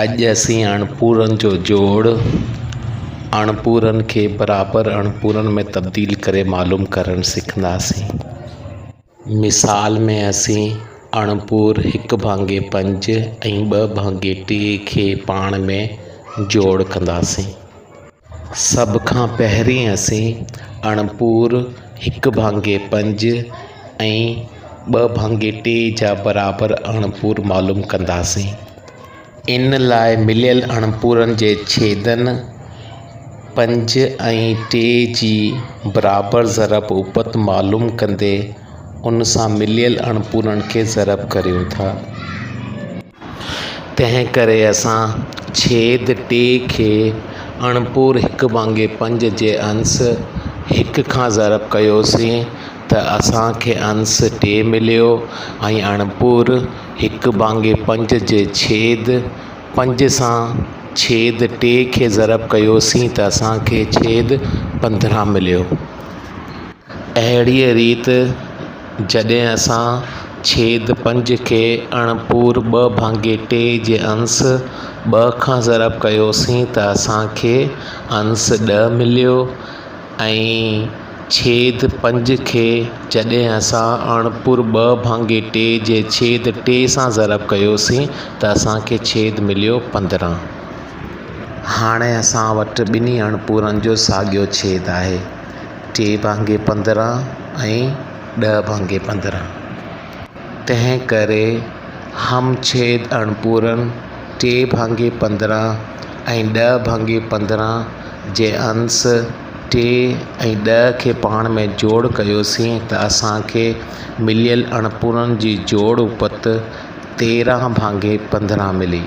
اڄ اسين اڻپورن جو جوڙ اڻپورن کي برابر اڻپورن ۾ تبديل ڪري معلوم ڪرڻ سکنداسين. مثال ۾ اسين اڻپور هڪ ڀاڱي پنج ۽ ٻه ڀاڱي ٽي کي پاڻ ۾ جوڙ ڪنداسين. سڀ کان پهرين اسين اڻپور هڪ ڀاڱي پنج ۽ ٻه ڀاڱي ٽي جا برابر اڻپور معلوم ڪنداسين. ان لاء مليل اڻپورن جي ڇيدن پنج ۽ ٽي جي برابر ضرب اپت معلوم ڪندي ان سان مليل اڻپورن کي ضرب ڪريون ٿا. تنهن ڪري اسان ڇيد ٽي کي اڻپور هڪ ڀاڱي پنج جي انس هڪ کان ضرب ڪيوسين ته اسان کي انس ٽي مليو ۽ اڻپور هڪ ڀاڱي پنج جي ڇيد پنج سان ڇيد ٽي کي ضرب ڪيوسين ته اسان کي ڇيد 15 مليو. اهڙيء ريت جڏهن اسان ڇيد پنج کي اڻپور ٻه ڀاڱي ٽي جي انس ٻه کان ضرب ڪيوسين ته اسان کي انس 10 مليو ۽ ڇيد پنج کي جڏهن اسان اڻپور ٻه ڀاڱي ٽي جي ڇيد ٽي سان ضرب ڪيوسين ته اسان کي ڇيد مليو 15. هاڻي اسان وٽ ٻنهي اڻپورن جو ساڳيو ڇيد آهي. ٽي ڀاڱي 15 ۽ 10 ڀاڱي 15. تنهن ڪري هم ڇيد اڻپورن ٽي ڀاڱي 15 ۽ 10 ڀاڱي 15 جي انس ٽي ۽ 10 کي پاڻ ۾ جوڙ ڪيوسين ته اسان کي مليل اڻپورن جي جوڙ اپت 13 ڀاڱي 15 ملي.